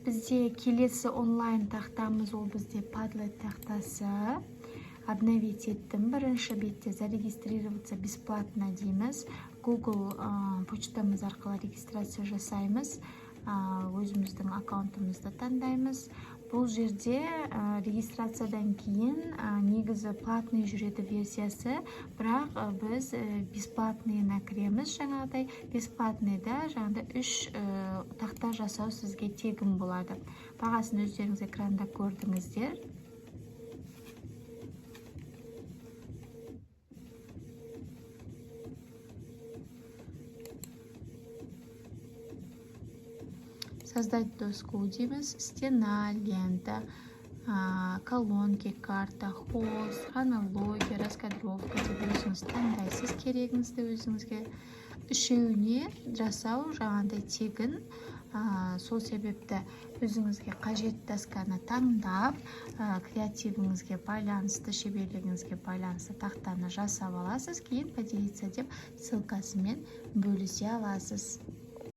Бізде келесі онлайн тақтамыз, ол бізде Padlet тақтасы. Обновить еттім. Бірінші бетте «Зарегистрироваться бесплатно» дейміз. Google почтамыз арқылы регистрация жасаймыз, өзіміздің аккаунтымызды таңдаймыз. Бұл жерде регистрациядан кейін негізі платный жүреді версиясы, бірақ біз бесплатныйына кіреміз. Жаңағыдай бесплатныйда жаңағыдай үш тақта жасау сізге тегін болады. Бағасын өздеріңіз экранда көрдіңіздер. «Создать доску» дейміз. Стена, лента, колонки, карта, холст, хронология, раскадровка деп өзіңіз таңдайсыз керегіңізді өзіңізге. Үшеуіне жасау жаңағыдай тегін. Сол себепті өзіңізге қажет досканы таңдап, креативіңізге байланысты, шеберлігіңізге байланысты тақтаны жасап аласыз. Кейін «Поделиться» деп ссылкасымен бөлісе аласыз.